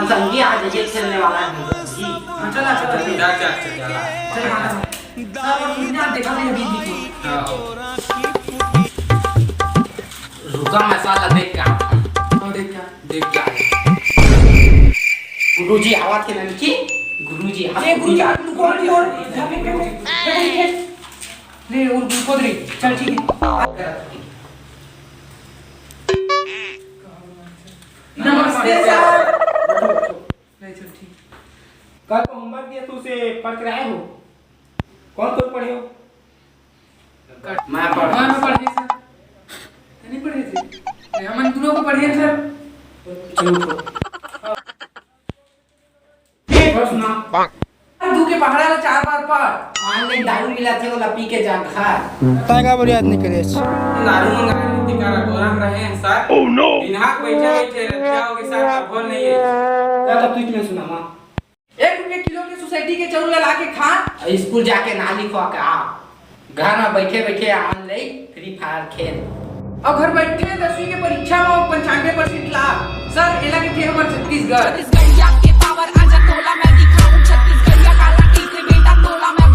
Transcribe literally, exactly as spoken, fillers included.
संगी आज ये खेलने वाला है। जी। हाँ, चला, चला, चला। जा, जा, जा, जा। चल, माता। सर, और तुमने आप देखा नहीं अभी भी। हाँ। रुका, मैं साला देख के आता हूँ। हाँ, देख क्या? देख क्या? गुरुजी आवा थे ना, की? गुरुजी आवा ये गुरुजी, थे। आप रुको, रुको, रुको। ले, और रुको दे। चल, ठीक है। नमस्ते, सर। नहीं, चल, ठीक। कल को होमवर्क दिया, तू से पढ़ के आए हो? कौन कौन पढ़े हो? मैं पढ़- मैं पढ़े, सर। नहीं पढ़े थे। नहीं, हमन दोनों को पढ़े, सर। चलो, उठो। एक बार सुना। दू के पहाड़ा ला चार बार पढ़। ऑनलाइन दारू मिला थे, ओला पी के जा घर। तांगा बड़ी याद नहीं करे। दारू मंगाए नहीं, टिका रखोरम रहे हैं, सर। Oh no! बिना बैठे बैठे रख जाओगे, सर, का बोल नहीं है। क्या तो तुझ में सुना, माँ? एक रुपये किलो के सोसाइटी के चाउर ला लाके खा। स्कूल जाके ना लिखवा का, घर में बैठे बैठे ऑनलाइन फ्री फायर खेल। और घर बैठे दसवीं के परीक्षा में पंचानवे परसेंट ला। सर, एला के थे हमर छत्तीसगढ़। छत्तीसगढ़िया के पावर आजा तोला मैं दिखाऊं, छत्तीसगढ़िया काला टीके बेटा तोला मैं।